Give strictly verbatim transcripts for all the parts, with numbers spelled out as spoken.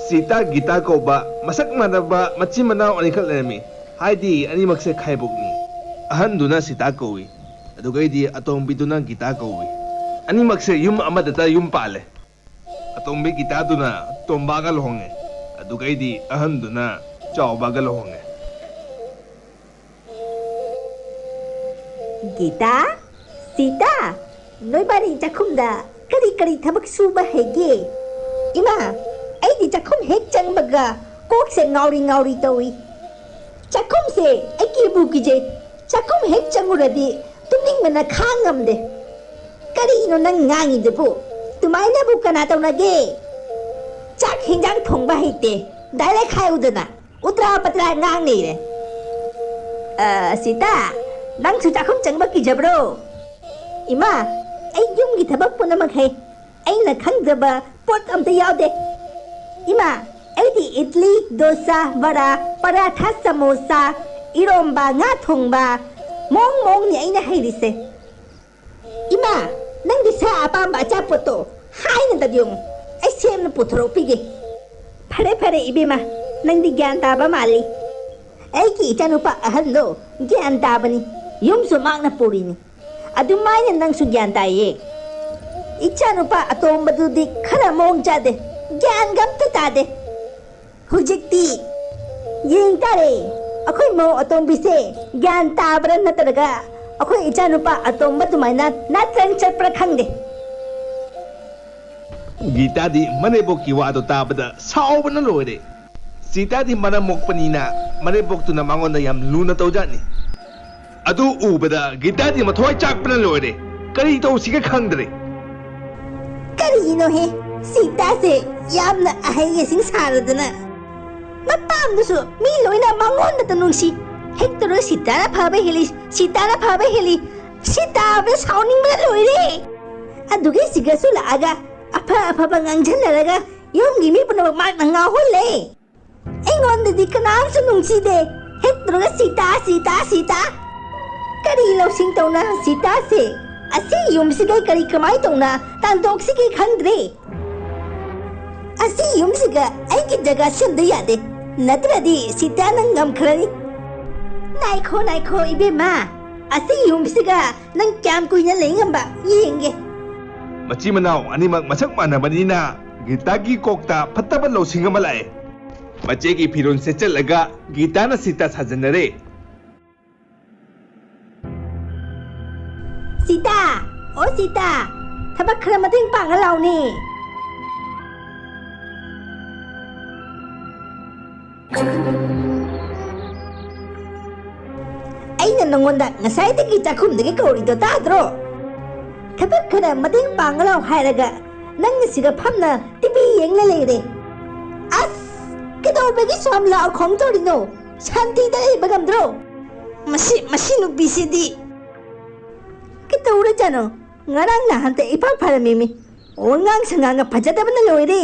Sita guitar ꯀꯧꯕ ꯃꯁꯛ ꯃꯥꯟꯅꯕ ꯃꯆꯤꯟ ꯃꯅꯥꯎ ꯑꯅꯤꯈꯛ ꯂꯩꯔꯝꯃꯤ꯫ ꯍꯥꯏꯗꯤ ꯑꯅꯤꯃꯛꯁꯦ ꯈꯥꯏꯕꯣꯛꯅꯤ꯫ ꯑꯍꯟꯗꯨꯅ ꯁꯤꯇꯥ ꯀꯧꯏ, ꯑꯗꯨꯒꯩꯗꯤ ꯑꯇꯣꯝꯕꯤꯗꯨꯅ ꯒꯤꯇꯥ ꯀꯧꯏ꯫ ꯑꯅꯤꯃꯛꯁꯦ ꯌꯨꯝ ꯑꯃꯗꯇ ꯌꯨꯝ ꯄꯥꯜꯂꯦ꯫ ꯑꯇꯣꯝꯕꯤ ꯒꯤꯇꯥꯗꯨꯅ ꯇꯣꯝꯕꯥꯒ ꯂꯨꯍꯣꯡꯉꯦ, ꯑꯗꯨꯒꯩꯗꯤ ꯑꯍꯟꯗꯨꯅ ꯆꯥꯎꯕꯥꯒ ꯂꯨꯍꯣꯡꯉꯦ꯫ ꯒꯤꯇꯥ, ꯁꯤꯇꯥ, ꯅꯣꯏꯕꯥꯅꯤ ꯆꯥꯛꯈꯨꯝꯗ ꯀꯔꯤ ꯀꯔꯤ ꯊꯕꯛ ꯁꯨꯕ ꯍꯩꯒꯦ? ꯏꯃꯥ, ꯑꯩꯗꯤ ꯆꯥꯛꯈꯨꯝ ꯍꯦꯛ ꯆꯪꯕꯒ ꯀꯣꯛꯁꯦ ꯉꯥꯎꯔꯤ ꯉꯥꯎꯔꯤ ꯇꯧꯏ꯫ ꯆꯥꯛꯈꯨꯝꯁꯦ ꯑꯩ ꯀꯤꯕꯨ ꯀꯤꯖꯩ꯫ ꯆꯥꯛꯈꯨꯝ ꯍꯦꯛ ꯆꯪꯉꯨꯔꯗꯤ ꯇꯨꯝꯅꯤꯡꯕꯅ ꯈꯥꯡ ꯉꯝꯗꯦ꯫ ꯀꯔꯤꯅꯣ ꯅꯪ ꯉꯥꯡꯉꯤꯗꯨꯕꯨ? ꯑꯗꯨꯃꯥꯏꯅꯕꯨ ꯀꯅꯥ ꯇꯧꯅꯒꯦ? ꯆꯥꯛ ꯍꯤꯟꯖꯥꯡ ꯊꯣꯡꯕ ꯍꯩꯇꯦ꯫ ꯗꯥꯏꯔꯦꯛ ꯍꯥꯏꯌꯨꯗꯅ꯫ ꯎꯇ꯭ꯔꯥ ꯄꯇ꯭ꯔꯥ ꯉꯥꯡ ꯂꯩꯔꯦ꯫ ꯑ, ꯁꯤꯇꯥ, ꯅꯪꯁꯨ ꯆꯥꯛꯈꯨꯝ ꯆꯪꯕ ꯀꯤꯖꯕ꯭ꯔꯣ? ꯏꯃꯥ, ꯑꯩ ꯌꯨꯝꯒꯤ ꯊꯕꯛ ꯄꯨꯝꯅꯃꯛ ꯍꯩ꯫ ꯑꯩꯅ ꯈꯪꯗꯕ ꯄꯣꯠ ꯑꯝꯇ ꯌꯥꯎꯗꯦ꯫ ꯏꯃꯥ, ꯑꯩꯗꯤ ꯏꯗꯂꯤ, ꯗꯣꯁꯥ, ꯕꯔꯥ, ꯄꯔꯥꯊꯥ, ꯁꯃꯣꯁꯥ, ꯏꯔꯣꯝꯕ, ꯉꯥ ꯊꯣꯡꯕ, ꯃꯑꯣꯡ ꯃꯑꯣꯡꯅꯤ ꯑꯩꯅ ꯍꯩꯔꯤꯁꯦ꯫ ꯏꯃꯥ, ꯅꯪꯒꯤ ꯁꯥ ꯑꯄꯥꯝꯕ ꯑꯆꯥꯄꯣꯠꯇꯣ ꯍꯥꯏꯅꯗꯕ ꯌꯦꯡꯉꯨ, ꯑꯩ ꯁꯦꯝꯅ ꯄꯨꯊꯣꯔꯛꯄꯤꯒꯦ꯫ ꯐꯔꯦ, ꯐꯔꯦ, ꯏꯕꯦꯝꯃ, ꯅꯪꯗꯤ ꯒ꯭ꯌꯥꯟ ꯇꯥꯕ ꯃꯥꯜꯂꯤ꯫ ꯑꯩꯒꯤ ꯏꯆꯥꯅꯨꯄꯥ ꯑꯍꯟꯗꯣ ꯒ꯭ꯌꯥꯟ ꯇꯥꯕꯅꯤ, ꯌꯨꯝꯁꯨ ꯃꯥꯅ ꯄꯨꯔꯤꯅꯤ꯫ ꯑꯗꯨꯃꯥꯏꯅ ꯅꯪꯁꯨ ꯒ꯭ꯌꯥꯟ ꯇꯥꯏꯌꯦ꯫ ꯏꯆꯥꯅꯨꯄꯥ ꯑꯇꯣꯝꯕꯗꯨꯗꯤ ꯈꯔ ꯃꯑꯣꯡ ꯆꯥꯗꯦ, ꯒ꯭ꯌꯥꯟꯒ ꯑꯝꯇ ꯇꯥꯗꯦ꯫ ꯍꯧꯖꯤꯛꯇꯤ ꯌꯦꯡ ꯇꯥꯔꯦ, ꯑꯩꯈꯣꯏ ꯃꯧ ꯑꯇꯣꯝꯕꯤꯁꯦ ꯒ꯭ꯌꯥꯟ ꯇꯥꯕ꯭ꯔꯥ ꯅꯠꯇ꯭ꯔꯒ ꯑꯩꯈꯣꯏ ꯏꯆꯥꯅꯨꯄꯥ ꯑꯇꯣꯝꯕ ꯑꯗꯨꯃꯥꯏꯅ ꯅꯥꯇ꯭ꯔꯪ ꯆꯠꯄ꯭ꯔꯥ ꯈꯪꯗꯦ꯫ ꯒꯤꯇꯥꯗꯤ ꯃꯅꯦꯝꯕꯣꯛꯀꯤ ꯋꯥꯗꯣ ꯇꯥꯕꯗ ꯁꯥꯎꯕꯅ ꯂꯣꯏꯔꯦ꯫ ꯁꯤꯇꯥꯗꯤ ꯃꯔꯝ ꯃꯣꯛꯄꯅꯤꯅ ꯃꯅꯦꯝꯕꯣꯛꯇꯨꯅ ꯃꯉꯣꯟꯗ ꯌꯥꯝ ꯂꯨꯅ ꯇꯧꯖꯥꯠꯅꯤ꯫ ꯑꯗꯨ ꯎꯕꯗ ꯒꯤꯇꯥꯗꯤ ꯃꯊ꯭ꯋꯥꯏ ꯆꯥꯛꯄꯅ ꯂꯣꯏꯔꯦ꯫ ꯀꯔꯤ ꯇꯧꯁꯤꯒꯦ ꯈꯪꯗ꯭ꯔꯦ꯫ ꯀꯔꯤꯅꯣꯍꯦ, ꯁꯤꯇꯥꯁꯦ ꯌꯥꯝꯅ ꯑꯍꯩ ꯑꯁꯤꯡ ꯁꯥꯔꯗꯅ꯫ ꯃꯄꯥꯝꯗꯨꯁꯨ ꯃꯤ ꯂꯣꯏꯅ ꯃꯉꯣꯟꯗꯇ ꯅꯨꯡꯁꯤ꯫ ꯍꯦꯛꯇ ꯁꯤꯇꯥꯅ ꯐꯕ ꯍꯦꯜꯂꯤ, ꯁꯤꯇꯥꯅ ꯐꯕ ꯍꯦꯜꯂꯤ꯫ ꯁꯤꯇꯥꯕꯗ ꯁꯥꯎꯅꯤꯡꯕꯅ ꯂꯣꯏꯔꯦ꯫ ꯑꯗꯨꯒꯤ ꯁꯤꯒꯁꯨ ꯂꯥꯛꯑꯒ ꯑꯐ ꯑꯐꯕ ꯉꯥꯡꯁꯤꯟꯅꯔꯒ ꯌꯨꯝꯒꯤ ꯃꯤ ꯄꯨꯝꯅꯃꯛ ꯃꯥꯅ ꯉꯥꯎꯍꯜꯂꯦ꯫ ꯑꯩꯉꯣꯟꯗꯗꯤ ꯀꯅꯥꯝꯁꯨ ꯅꯨꯡꯁꯤꯗꯦ꯫ ꯍꯦꯛ ꯇꯧꯔꯒ ꯁꯤꯇꯥ, ꯁꯤꯇꯥ, ꯁꯤꯇꯥ꯫ ꯀꯔꯤ ꯂꯧꯁꯤꯡ ꯇꯧꯅ ꯁꯤꯇꯥꯁꯦ? ꯑꯁꯤ ꯌꯨꯝꯁꯤꯒꯩ ꯀꯔꯤ ꯀꯃꯥꯏ ꯇꯧꯅ ꯇꯥꯟꯊꯣꯛꯁꯤꯒꯦ ꯈꯪꯗ꯭ꯔꯦ꯫ ꯑꯁꯤ ꯌꯨꯝꯁꯤꯒ ꯑꯩꯒꯤ ꯖꯒꯥ ꯁꯦꯝꯗ ꯌꯥꯗꯦ, ꯅꯠꯇ꯭ꯔꯗꯤ ꯁꯤꯇꯥꯅ ꯉꯝꯈ꯭ꯔꯅꯤ꯫ ꯅꯥꯏꯈꯣ, ꯅꯥꯏꯈꯣ, ꯏꯕꯦꯝꯃ, ꯑꯁꯤ ꯌꯨꯝꯁꯤꯒ ꯅꯪ ꯀꯌꯥꯝ ꯀꯨꯏꯅ ꯂꯩ ꯉꯝꯕ ꯌꯦꯡꯒꯦ꯫ ꯃꯆꯤꯟ ꯃꯅꯥꯎ ꯑꯅꯤꯃꯛ ꯃꯁꯛ ꯃꯥꯟꯅꯕꯅꯤꯅ ꯒꯤꯇꯥꯒꯤ ꯀꯣꯛꯇ ꯐꯠꯇꯕ ꯂꯧꯁꯤꯡ ꯑꯃ ꯂꯥꯛꯑꯦ꯫ ꯃꯆꯦꯒꯤ ꯐꯤꯔꯣꯜ ꯁꯦꯠꯆꯜꯂꯒ ꯒꯤꯇꯥꯅ ꯁꯤꯇꯥ ꯁꯥꯖꯟꯅꯔꯦ꯫ ꯁꯤꯇꯥ! ꯑꯣ ꯁꯤꯇꯥ! ꯊꯕꯛ ꯈꯔ ꯃꯇꯦꯡ ꯄꯥꯡꯉ ꯂꯥꯎꯅꯦ꯫ ꯑꯩꯅ ꯅꯉꯣꯟꯗ ꯉꯁꯥꯏꯗꯒꯤ ꯆꯥꯛꯈꯨꯝꯗꯒꯤ ꯀꯧꯔꯤꯗꯣ ꯇꯥꯗ꯭ꯔꯣ? ꯊꯕꯛ ꯈꯔ ꯃꯇꯦꯡ ꯄꯥꯡꯉ ꯂꯥꯎ ꯍꯥꯏꯔꯒ ꯅꯪꯅ ꯁꯤꯗ ꯐꯝꯅ ꯇꯤꯚꯤ ꯌꯦꯡꯂ ꯂꯩꯔꯦ꯫ ꯑꯁ! ꯀꯩꯗꯧꯕꯒꯤ ꯁꯨꯝ ꯂꯥꯎ ꯈꯣꯡ ꯇꯧꯔꯤꯅꯣ? ꯁꯥꯟꯇꯤꯗ ꯂꯩꯕ ꯉꯝꯗ꯭ꯔꯣ? ꯃꯁꯤ, ꯃꯁꯤ ꯅꯨꯄꯤꯁꯤꯗꯤ꯫ ꯀꯩꯗꯧꯔꯖꯥꯠꯅꯣ? ꯉꯔꯥꯡ ꯅꯍꯥꯟꯇ ꯏꯐ ꯐꯔꯝꯃꯤꯃꯤ꯫ ꯋꯥꯉꯥꯡ ꯁꯉꯥꯡꯒ ꯐꯖꯗꯕꯅ ꯂꯣꯏꯔꯦ꯫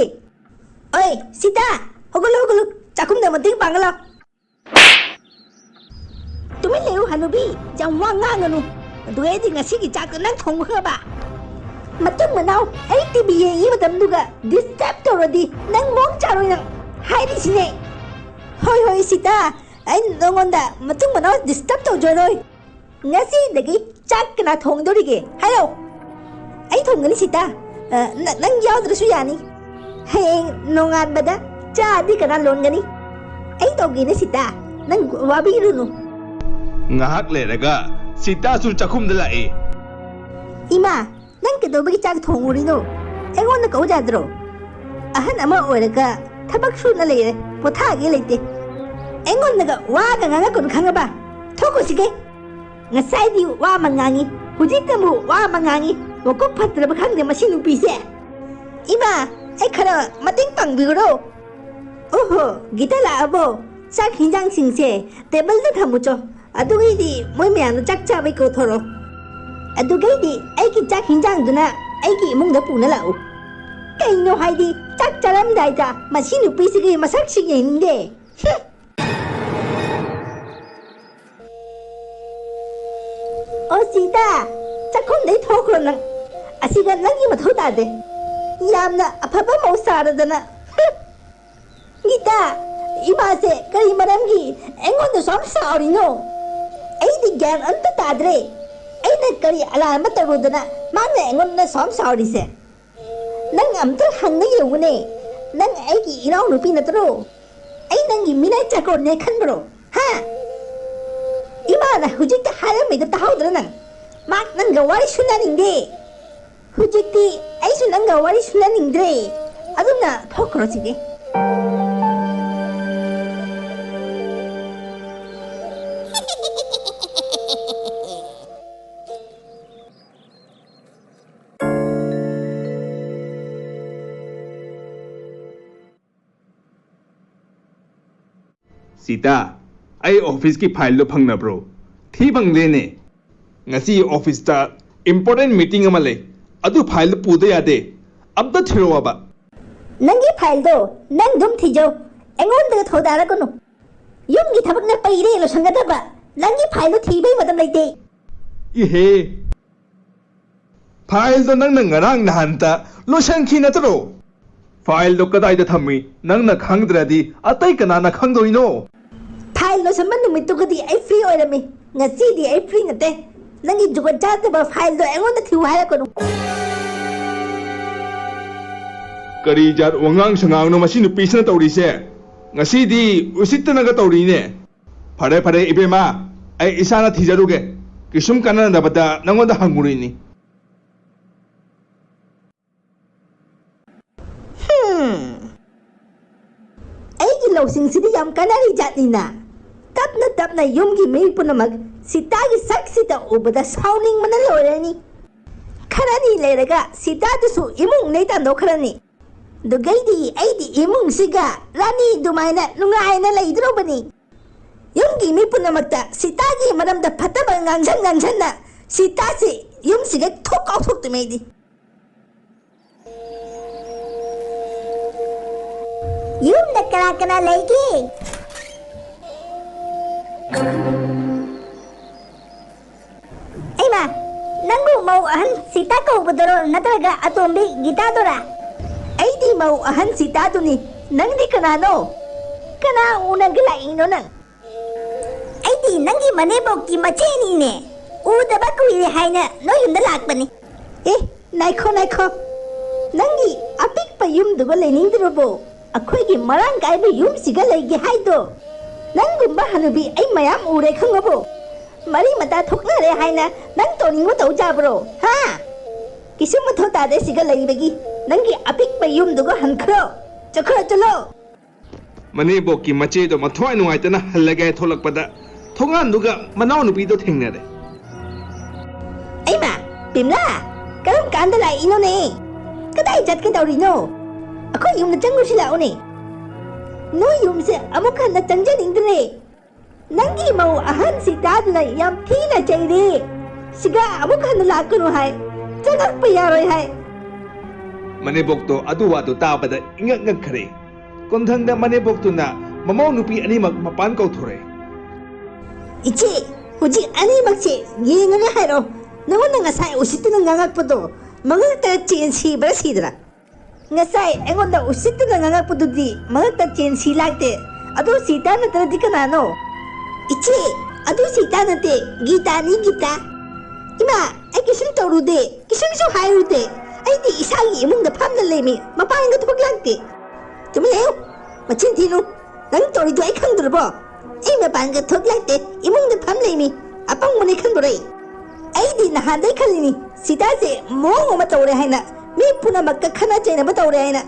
ꯑꯣꯏ, ꯁꯤꯇꯥ! ꯍꯧꯒꯠꯂꯨ, ꯍꯧꯒꯠꯂꯨ꯫ ꯆꯥꯛꯈꯨꯝꯗ ꯃꯇꯦꯡ ꯄꯥꯡꯉ ꯂꯥꯎ꯫ ꯇꯨꯃꯤꯟ ꯂꯩꯌꯨ, ꯍꯅꯨꯕꯤ꯫ ꯌꯥꯝ ꯋꯥ ꯉꯥꯡꯒꯅꯨ꯫ ꯑꯗꯨꯒꯩꯗꯤ ꯉꯁꯤꯒꯤ ꯆꯥꯛꯇꯣ ꯅꯪ ꯊꯣꯡꯕ ꯈꯪꯉꯕ? ꯃꯇꯨꯡ ꯃꯅꯥꯎ ꯑꯩ ꯇꯤꯚꯤ ꯌꯦꯡꯉꯤ ꯃꯇꯝꯗꯨꯒ ꯗꯤꯁꯇꯔꯕ ꯇꯧꯔꯗꯤ ꯅꯪ ꯃꯑꯣꯡ ꯆꯥꯔꯣꯏ ꯅꯪ꯫ ꯍꯥꯏꯔꯤꯁꯤꯅꯦ꯫ ꯍꯣꯏ, ꯍꯣꯏ, ꯁꯤꯇꯥ꯫ ꯑꯩ ꯅꯉꯣꯟꯗ ꯃꯇꯨꯡ ꯃꯅꯥꯎ ꯗꯤꯁꯇꯔꯕ ꯇꯧꯖꯔꯣꯏ꯫ ꯉꯁꯤꯗꯒꯤ ꯆꯥꯛ ꯀꯅꯥ ꯊꯣꯡꯗꯣꯔꯤꯒꯦ? ꯍꯥꯏꯔꯣ꯫ ꯑꯩ ꯊꯣꯡꯒꯅꯤ, ꯁꯤꯇꯥ꯫ ꯑ, ꯅ-, ꯅꯪ ꯌꯥꯎꯗ꯭ꯔꯁꯨ ꯌꯥꯅꯤ꯫ ꯍꯌꯦꯡ ꯅꯣꯡꯉꯥꯟꯕꯗ ꯆꯥꯗꯤ ꯀꯅꯥ ꯂꯣꯟꯒꯅꯤ? ꯑꯩ ꯇꯧꯒꯦꯅꯦ, ꯁꯤꯇꯥ꯫ ꯅꯪ ꯋꯥꯕꯤꯔꯨꯅꯨ꯫ ꯉꯥꯏꯍꯥꯛ ꯂꯩꯔꯒ ꯁꯤꯇꯥꯁꯨ ꯆꯥꯛꯈꯨꯝꯗ ꯂꯥꯛꯏ꯫ ꯏꯃꯥ, ꯅꯪ ꯀꯩꯗꯧꯕꯒꯤ ꯆꯥꯛ ꯊꯣꯡꯉꯨꯔꯤꯅꯣ? ꯑꯩꯉꯣꯟꯗ ꯀꯧ ꯌꯥꯗ꯭ꯔꯣ? ꯑꯍꯟ ꯑꯃ ꯑꯣꯏꯔꯒ ꯊꯕꯛ ꯁꯨꯅ ꯂꯩꯔꯦ, ꯄꯣꯊꯥꯒꯦ ꯂꯩꯇꯦ꯫ ꯑꯩꯉꯣꯟꯗꯒ ꯋꯥꯒ ꯉꯥꯡꯉꯛꯀꯅꯨ, ꯈꯪꯉꯕ? ꯊꯣꯛꯈꯣ ꯁꯤꯗꯩ꯫ ꯉꯁꯥꯏꯗꯤ ꯋꯥ ꯑꯃ ꯉꯥꯡꯉꯤ, ꯍꯧꯖꯤꯛꯇ ꯑꯃꯨꯛ ꯋꯥ ꯑꯃ ꯉꯥꯡꯉꯤ꯫ ꯃꯀꯣꯛ ꯐꯠꯇ꯭ꯔꯕ ꯈꯪꯗꯦ ꯃꯁꯤ ꯅꯨꯄꯤꯁꯦ꯫ ꯏꯃꯥ, ꯑꯩ ꯈꯔ ꯃꯇꯦꯡ ꯄꯥꯡꯕꯤꯈ꯭ꯔꯣ꯫ ꯑꯣꯍꯣ, ꯒꯤꯇꯥ ꯂꯥꯛꯑꯕꯣ? ꯆꯥꯛ ꯍꯤꯟꯖꯥꯡꯁꯤꯡꯁꯦ ꯇꯦꯕꯜꯗ ꯊꯝꯃꯨꯆꯣ꯫ ꯑꯗꯨꯒꯩꯗꯤ ꯃꯣꯏ ꯃꯌꯥꯝꯗꯣ ꯆꯥꯛ ꯆꯥꯕꯩ ꯀꯧꯊꯣꯔꯛꯑꯣ꯫ ꯑꯗꯨꯒꯩꯗꯤ ꯑꯩꯒꯤ ꯆꯥꯛ ꯍꯤꯟꯖꯥꯡꯗꯨꯅ ꯑꯩꯒꯤ ꯏꯃꯨꯡꯗ ꯄꯨꯅ ꯂꯥꯛꯎ꯫ ꯀꯩꯅꯣ ꯍꯥꯏꯗꯤ, ꯆꯥꯛ ꯆꯥꯔꯝꯗꯥꯏꯗ ꯃꯁꯤ ꯅꯨꯄꯤꯁꯤꯒꯤ ꯃꯁꯛꯁꯤ ꯌꯦꯡꯅꯤꯡꯗꯦ꯫ ꯍꯨꯝ! ꯑꯣ ꯁꯤꯇꯥ, ꯆꯥꯛꯈꯨꯝꯗꯩ ꯊꯣꯛꯈ꯭ꯔꯣ ꯅꯪ꯫ ꯑꯁꯤꯗ ꯅꯪꯒꯤ ꯃꯊꯧ ꯇꯥꯗꯦ꯫ ꯌꯥꯝꯅ ꯑꯐꯕ ꯃꯧ ꯁꯥꯔꯗꯅ꯫ ꯍꯨꯝ! ꯒꯤꯇꯥ, ꯏꯃꯥꯁꯦ ꯀꯔꯤ ꯃꯔꯝꯒꯤ ꯑꯩꯉꯣꯟꯗ ꯁꯨꯝ ꯁꯥꯎꯔꯤꯅꯣ? ꯑꯩꯗꯤ ꯒ꯭ꯌꯥꯟ ꯑꯝꯇ ꯇꯥꯗ꯭ꯔꯦ꯫ ꯑꯩꯅ ꯀꯔꯤ ꯑꯂꯥꯟꯕ ꯇꯧꯔꯨꯗꯅ ꯃꯥꯅ ꯑꯩꯉꯣꯟꯗ ꯁꯨꯝ ꯁꯥꯎꯔꯤꯁꯦ? ꯅꯪ ꯑꯝꯇ ꯍꯪꯅ ꯌꯦꯡꯉꯨꯅꯦ꯫ ꯅꯪ ꯑꯩꯒꯤ ꯏꯅꯥꯎꯅꯨꯄꯤ ꯅꯠꯇ꯭ꯔꯣ? ꯑꯩ ꯅꯪꯒꯤ ꯃꯤꯅꯥꯏ ꯆꯥꯀꯣꯔꯅꯦ ꯈꯟꯕ꯭ꯔꯣ? ꯍꯥ? ꯏꯃꯥꯅ ꯍꯧꯖꯤꯛꯇ ꯍꯥꯏꯔꯝꯃꯤꯗꯣ ꯇꯥꯍꯧꯗ꯭ꯔꯥ ꯅꯪ? ꯃꯥ ꯅꯪꯒ ꯋꯥꯔꯤ ꯁꯨꯅꯅꯤꯡꯗꯦ꯫ ꯍꯧꯖꯤꯛꯇꯤ ꯑꯩꯁꯨ ꯅꯪꯒ ꯋꯥꯔꯤ ꯁꯨꯅꯅꯤꯡꯗ꯭ꯔꯦ꯫ ꯑꯗꯨꯝꯅ ꯊꯣꯛꯈ꯭ꯔꯣ ꯁꯤꯗꯤ꯫ ꯁꯤꯇꯥ, ꯑꯩ ꯑꯣꯐꯤꯁꯀꯤ ꯐꯥꯏꯜꯗꯣ ꯐꯪꯅꯕ꯭ꯔꯣ? ꯊꯤ ꯐꯪꯗꯦꯅꯦ꯫ ꯉꯁꯤ ꯑꯣꯐꯤꯁꯇ ꯏꯝꯄꯣꯔꯇꯦꯟ ꯃꯤꯇꯤꯡ ꯑꯃ ꯂꯩ꯫ ꯑꯗꯨ ꯐꯥꯏꯜꯗꯣ ꯄꯨꯗ ꯌꯥꯗꯦ꯫ ꯑꯝꯇ ꯊꯤꯔꯛꯑꯣꯕ꯫ ꯅꯪꯒꯤ ꯐꯥꯏꯜꯗꯣ ꯅꯪ ꯑꯗꯨꯝ ꯊꯤꯖꯧ꯫ ꯑꯩꯉꯣꯟꯗꯒ ꯊꯧꯗꯥꯔꯛꯀꯅꯨ꯫ ꯌꯨꯝꯒꯤ ꯊꯕꯛꯅ ꯄꯩꯔꯦ ꯂꯣꯏꯁꯟꯒꯗꯕ꯫ ꯅꯪꯒꯤ ꯐꯥꯏꯜꯗꯣ ꯊꯤꯕꯩ ꯃꯇꯝ ꯂꯩꯇꯦ꯫ ꯏꯍꯦ! ꯐꯥꯏꯜꯗꯣ ꯅꯪꯅ ꯉꯔꯥꯡ ꯅꯍꯥꯟꯇ ꯂꯣꯏꯁꯟꯈꯤ ꯅꯠꯇ꯭ꯔꯣ? ꯐꯥꯏꯜꯗꯣ ꯀꯗꯥꯏꯗ ꯊꯝꯃꯤ ꯅꯪꯅ ꯈꯪꯗ꯭ꯔꯗꯤ ꯑꯇꯩ ꯀꯅꯥꯅ ꯈꯪꯗꯣꯏꯅꯣ? ꯐꯥꯏꯜ ꯂꯣꯏꯁꯟꯕ ꯅꯨꯃꯤꯠꯇꯨꯒꯗꯤ ꯑꯩ ꯐ꯭ꯔꯤ ꯑꯣꯏꯔꯝꯃꯤ꯫ ꯉꯁꯤꯗꯤ ꯑꯩ ꯐ꯭ꯔꯤ ꯅꯠꯇꯦ꯫ ꯅꯪꯒꯤ ꯖꯨꯒꯣꯠ ꯆꯥꯗꯕ ꯐꯥꯏꯜꯗꯣ ꯑꯩꯉꯣꯟꯗ ꯊꯤꯌꯨ ꯍꯥꯏꯔꯛꯀꯅꯨ꯫ ꯀꯔꯤ ꯖꯥꯠ ꯋꯥꯉꯥꯡ ꯁꯉꯥꯡꯅꯣ ꯃꯁꯤ ꯅꯨꯄꯤꯁꯤꯅ ꯇꯧꯔꯤꯁꯦ? ꯉꯁꯤꯗꯤ ꯎꯁꯤꯠꯇꯅꯒ ꯇꯧꯔꯤꯅꯦ꯫ ꯐꯔꯦ, ꯐꯔꯦ, ꯏꯕꯦꯝꯃ, ꯑꯩ ꯏꯁꯥꯅ ꯊꯤꯖꯔꯨꯒꯦ꯫ ꯀꯩꯁꯨꯝ ꯀꯥꯟꯅꯗꯕꯗ ꯅꯪꯉꯣꯟꯗ ꯍꯪꯉꯨꯔꯤꯅꯤ꯫ ꯍꯝ꯫ ꯑꯩꯒꯤ ꯂꯧꯁꯤꯡꯁꯤꯗꯤ ꯌꯥꯝ ꯀꯥꯟꯅꯔꯤ ꯖꯥꯠꯅꯤꯅ꯫ ꯇꯞꯅ ꯇꯞꯅ ꯌꯨꯝꯒꯤ ꯃꯤ ꯄꯨꯝꯅꯃꯛ ꯁꯤꯇꯥꯒꯤ ꯁꯛꯁꯤꯗ ꯎꯕꯗ ꯁꯥꯎꯅꯤꯡꯕꯅ ꯂꯣꯏꯔꯅꯤ꯫ ꯈꯔꯅꯤ ꯂꯩꯔꯒ ꯁꯤꯇꯥꯗꯨꯁꯨ ꯏꯃꯨꯡꯗꯩ ꯇꯥꯟꯊꯣꯛꯈ꯭ꯔꯅꯤ꯫ ꯑꯗꯨꯒꯩꯗꯤ ꯑꯩꯗꯤ ꯏꯃꯨꯡꯁꯤꯒ ꯔꯥꯅꯤ ꯑꯗꯨꯃꯥꯏꯅ ꯅꯨꯡꯉꯥꯏꯅ ꯂꯩꯗ꯭ꯔꯣꯕꯅꯤ꯫ ꯌꯨꯝꯒꯤ ꯃꯤ ꯄꯨꯝꯅꯃꯛꯇ ꯁꯤꯇꯥꯒꯤ ꯃꯔꯝꯗ ꯐꯠꯇꯕ ꯉꯥꯡꯁꯟ ꯉꯥꯡꯁꯟꯅ ꯁꯤꯇꯥꯁꯤ ꯌꯨꯝꯁꯤꯒ ꯊꯣꯛ ꯀꯥꯎꯊꯣꯛꯇꯣꯏꯃꯦ ꯑꯩꯗꯤ꯫ ꯌꯨꯝꯗ ꯀꯅꯥ ꯀꯅꯥ ꯂꯩꯒꯦ? ꯑꯩꯃ, ꯅꯪꯕꯨ ꯃꯧ ꯑꯍꯟ ꯁꯤꯇꯥ ꯀꯧꯕꯗꯨꯔꯣ, ꯅꯠꯇ꯭ꯔꯒ ꯑꯇꯣꯝꯕꯤ ꯒꯤꯇꯥꯗꯨꯔꯥ? ꯑꯩꯗꯤ ꯃꯧ ꯑꯍꯟ ꯁꯤꯇꯥꯗꯨꯅꯤ꯫ ꯅꯪꯗꯤ ꯀꯅꯥꯅꯣ? ꯀꯅꯥ ꯎꯅꯒꯦ ꯂꯥꯛꯏꯅꯣ ꯅꯪ? ꯑꯩꯗꯤ ꯅꯪꯒꯤ ꯃꯅꯦꯝꯕꯣꯛꯀꯤ ꯃꯆꯦꯅꯤꯅꯦ꯫ ꯎꯗꯕ ꯀꯨꯏꯔꯦ ꯍꯥꯏꯅ ꯅꯣꯏ ꯌꯨꯝꯗ ꯂꯥꯛꯄꯅꯤ꯫ ꯑꯦ, ꯉꯥꯏꯈꯣ, ꯉꯥꯏꯈꯣ꯫ ꯅꯪꯒꯤ ꯑꯄꯤꯛꯄ ꯌꯨꯝꯗꯨꯒ ꯂꯩꯅꯤꯡꯗ꯭ꯔꯕꯣ? ꯑꯩꯈꯣꯏꯒꯤ ꯃꯔꯥꯡ ꯀꯥꯏꯕ ꯌꯨꯝꯁꯤꯒ ꯂꯩꯒꯦ ꯍꯥꯏꯗꯣ? ꯅꯪꯒꯨꯝꯕ ꯍꯅꯨꯕꯤ ꯑꯩ ꯃꯌꯥꯝ ꯎꯔꯦ ꯈꯪꯉꯕꯣ? ꯃꯔꯤ ꯃꯇꯥ ꯊꯣꯛꯅꯔꯦ ꯍꯥꯏꯅ ꯅꯪ ꯇꯧꯅꯤꯡꯕ ꯇꯧ ꯌꯥꯕ꯭ꯔꯣ? ꯍꯥ? ꯀꯩꯁꯨꯝ ꯃꯊꯧ ꯇꯥꯗꯦ ꯁꯤꯒ ꯂꯩꯕꯒꯤ꯫ ꯅꯪꯒꯤ ꯑꯄꯤꯛꯄ ꯌꯨꯝꯗꯨꯒ ꯍꯟꯈ꯭ꯔꯣ꯫ ꯆꯠꯈ꯭ꯔꯣ, ꯆꯠꯂꯣ꯫ ꯃꯅꯦꯝꯕꯣꯛꯀꯤ ꯃꯆꯦꯗꯣ ꯃꯊ꯭ꯋꯥꯏ ꯅꯨꯡꯉꯥꯏꯇꯅ ꯍꯜꯂꯒꯦ ꯊꯣꯛꯂꯛꯄꯗ ꯊꯣꯡꯒꯥꯟꯗꯨꯒ ꯃꯅꯥꯎꯅꯨꯄꯤꯗꯣ ꯊꯦꯡꯅꯔꯦ꯫ ꯑꯩꯃ, ꯄꯤꯝꯂꯥ, ꯀꯔꯝ ꯀꯥꯟꯗ ꯂꯥꯛꯏꯅꯣꯅꯦ? ꯀꯗꯥꯏ ꯆꯠꯀꯗꯧꯔꯤꯅꯣ? ꯑꯩꯈꯣꯏ ꯌꯨꯝꯗ ꯆꯪꯉꯨꯁꯤ ꯂꯥꯛꯎꯅꯦ꯫ ꯅꯣꯏ ꯌꯨꯝꯁꯦ ꯑꯃꯨꯛ ꯍꯟꯅ ꯆꯪꯖꯅꯤꯡꯗ꯭ꯔꯦ꯫ ꯅꯪꯒꯤ ꯃꯧ ꯑꯍꯟ ꯁꯤꯇꯥꯗꯨꯅ ꯌꯥꯝ ꯊꯤꯅ ꯆꯩꯔꯦ꯫ ꯁꯤꯒ ꯑꯃꯨꯛ ꯍꯟꯅ ꯂꯥꯛꯀꯅꯨ ꯍꯥꯏ꯫ ꯆꯪꯉꯛꯄ ꯌꯥꯔꯣꯏ ꯍꯥꯏ꯫ ꯃꯅꯦꯝꯕꯣꯛꯇꯣ ꯑꯗꯨ ꯋꯥꯗꯨ ꯇꯥꯕꯗ ꯏꯉꯛ ꯉꯛꯈ꯭ꯔꯦ꯫ ꯀꯣꯟꯊꯪꯗ ꯃꯅꯦꯝꯕꯣꯛꯇꯨꯅ ꯃꯃꯧ ꯅꯨꯄꯤ ꯑꯅꯤꯃꯛ ꯃꯄꯥꯟ ꯀꯧꯊꯣꯔꯛꯑꯦ꯫ ꯏꯆꯦ, ꯍꯧꯖꯤꯛ ꯑꯅꯤꯃꯛꯁꯦ ꯌꯦꯡꯉꯒ ꯍꯥꯏꯔꯣ꯫ ꯅꯉꯣꯟꯗ ꯉꯁꯥꯏ ꯎꯁꯤꯠꯇꯅ ꯉꯥꯡꯉꯛꯄꯗꯣ ꯃꯉꯛꯇ ꯆꯦꯟ ꯁꯤꯕ꯭ꯔꯥ ꯁꯤꯗ꯭ꯔꯥ? ꯉꯁꯥꯏ ꯑꯩꯉꯣꯟꯗ ꯎꯁꯤꯠꯇꯅ ꯉꯥꯡꯉꯛꯄꯗꯨꯗꯤ ꯃꯉꯛꯇ ꯆꯦꯟ ꯁꯤ ꯂꯥꯛꯇꯦ꯫ ꯑꯗꯣ ꯁꯤꯇꯥ ꯅꯠꯇ꯭ꯔꯗꯤ ꯀꯅꯥꯅꯣ? ꯏꯆꯦ, ꯑꯗꯨ ꯁꯤꯇꯥ ꯅꯠꯇꯦ, ꯒꯤꯇꯥꯅꯤ, ꯒꯤꯇꯥ꯫ ꯏꯃꯥ, ꯑꯩ ꯀꯩꯁꯨꯝ ꯇꯧꯔꯨꯗꯦ, ꯀꯩꯁꯨꯝꯁꯨ ꯍꯥꯏꯔꯨꯗꯦ꯫ ꯑꯩꯗꯤ ꯏꯁꯥꯒꯤ ꯏꯃꯨꯡꯗ ꯐꯝꯅ ꯂꯩꯃꯤ, ꯃꯄꯥꯟꯒ ꯊꯣꯛꯂꯛꯇꯦ꯫ ꯇꯨꯃꯤꯟ ꯂꯩꯌꯨ, ꯃꯆꯤꯟ ꯊꯤꯅꯨ꯫ ꯅꯪ ꯇꯧꯔꯤꯗꯣ ꯑꯩ ꯈꯪꯗ꯭ꯔꯕꯣ? ꯑꯩ ꯃꯄꯥꯟꯒ ꯊꯣꯛꯂꯛꯇꯦ, ꯏꯃꯨꯡꯗ ꯐꯝ ꯂꯩꯃꯤ꯫ ꯑꯄꯪꯕꯅꯤ ꯈꯟꯕ꯭ꯔꯣ ꯑꯩ? ꯑꯩꯗꯤ ꯅꯍꯥꯟꯗꯩ ꯈꯜꯂꯤꯅꯤ, ꯁꯤꯇꯥꯁꯦ ꯃꯑꯣꯡ ꯑꯃ ꯇꯧꯔꯦ ꯍꯥꯏꯅ, ꯃꯤ ꯄꯨꯝꯅꯃꯛꯀ ꯈꯠꯅ ꯆꯩꯅꯕ ꯇꯧꯔꯦ ꯍꯥꯏꯅ꯫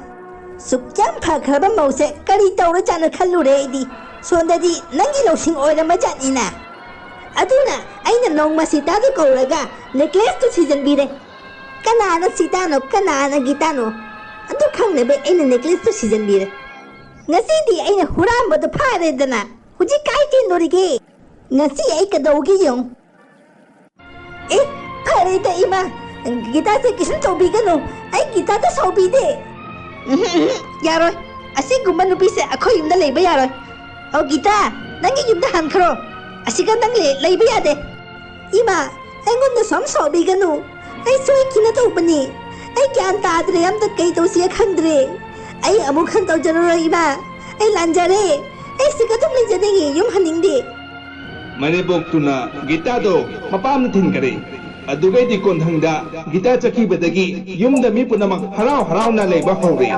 ꯁꯨꯛ ꯌꯥꯝ ꯐꯈ꯭ꯔꯕ ꯃꯧꯁꯦ ꯀꯔꯤ ꯇꯧꯔꯖꯥꯠꯅꯣ ꯈꯜꯂꯨꯔꯦ ꯑꯩꯗꯤ꯫ ꯁꯣꯝꯗꯗꯤ ꯅꯪꯒꯤ ꯂꯧꯁꯤꯡ ꯑꯣꯏꯔꯝꯃꯖꯥꯠꯅꯤꯅ꯫ ꯑꯗꯨꯅ ꯑꯩꯅ ꯅꯣꯡꯃ ꯁꯤꯇꯥꯗꯨ ꯀꯧꯔꯒ ꯅꯦꯀ꯭ꯂꯦꯁꯇꯨ ꯁꯤꯖꯟꯕꯤꯔꯦ꯫ ꯀꯅꯥꯅ ꯁꯤꯇꯥꯅꯣ, ꯀꯅꯥꯅ ꯒꯤꯇꯥꯅꯣ? ꯑꯗꯨ ꯈꯪꯅꯕ ꯑꯩꯅ ꯅꯦꯀ꯭ꯂꯦꯁꯇꯨ ꯁꯤꯖꯟꯕꯤꯔꯦ꯫ ꯉꯁꯤꯗꯤ ꯑꯩꯅ ꯍꯨꯔꯥꯟꯕꯗꯨ ꯐꯥꯔꯦꯗꯅ, ꯍꯧꯖꯤꯛ ꯀꯥꯏ ꯆꯦꯟꯗꯣꯔꯤꯒꯦ? ꯉꯁꯤ ꯑꯩ ꯀꯗꯧꯒꯦ ꯌꯦꯡꯉꯨ꯫ ꯑꯦ, ꯐꯔꯦꯗ ꯏꯃꯥ, ꯒꯤꯇꯥꯁꯦ ꯀꯩꯁꯨꯝ ꯇꯧꯕꯤꯒꯅꯨ, ꯑꯩ ꯒꯤꯇꯥꯗ ꯁꯥꯎꯕꯤꯗꯦ꯫ ꯎꯝꯍꯨꯝ, ꯎꯝꯍꯨꯝ, ꯌꯥꯔꯣꯏ, ꯑꯁꯤꯒꯨꯝꯕ ꯅꯨꯄꯤꯁꯦ ꯑꯩꯈꯣꯏ ꯌꯨꯝꯗ ꯂꯩꯕ ꯌꯥꯔꯣꯏ꯫ ꯑꯧ ꯒꯤꯇꯥ, ꯅꯪꯒꯤ ꯌꯨꯝꯗ ꯍꯟꯈ꯭ꯔꯣ, ꯑꯁꯤꯒ ꯅꯪ ꯂꯩ-, ꯂꯩꯕ ꯌꯥꯗꯦ꯫ ꯏꯃꯥ, ꯑꯩꯉꯣꯟꯗ ꯁꯨꯝ ꯁꯥꯎꯕꯤꯒꯅꯨ꯫ ꯑꯩ ꯁꯣꯏꯈꯤꯅ ꯇꯧꯕꯅꯤ꯫ ꯑꯩ ꯒ꯭ꯌꯥꯟ ꯇꯥꯗ꯭ꯔꯦ, ꯑꯝꯇ ꯀꯩ ꯇꯧꯁꯤꯒꯦ ꯈꯪꯗ꯭ꯔꯦ꯫ ꯑꯩ ꯑꯃꯨꯛ ꯍꯟ ꯇꯧꯖꯔꯔꯣꯏ ꯏꯃꯥ꯫ ꯑꯩ ꯂꯥꯟꯖꯔꯦ꯫ ꯑꯩ ꯁꯤꯒ ꯑꯗꯨꯝ ꯂꯩꯖꯅꯤꯡꯉꯤ, ꯌꯨꯝ ꯍꯟꯅꯤꯡꯗꯦ꯫ ꯃꯅꯦꯝꯕꯣꯛꯇꯨꯅ ꯒꯤꯇꯥꯗꯣ ꯃꯄꯥꯝꯗ ꯊꯤꯟꯈꯔꯦ꯫ ꯑꯗꯨꯒꯩꯗꯤ ꯀꯣꯟꯊꯪꯗ ꯒꯤꯇꯥ ꯆꯠꯈꯤꯕꯗꯒꯤ ꯌꯨꯝꯗ ꯃꯤ ꯄꯨꯝꯅꯃꯛ ꯍꯔꯥꯎ ꯍꯔꯥꯎꯅ ꯂꯩꯕ ꯍꯧꯔꯦ꯫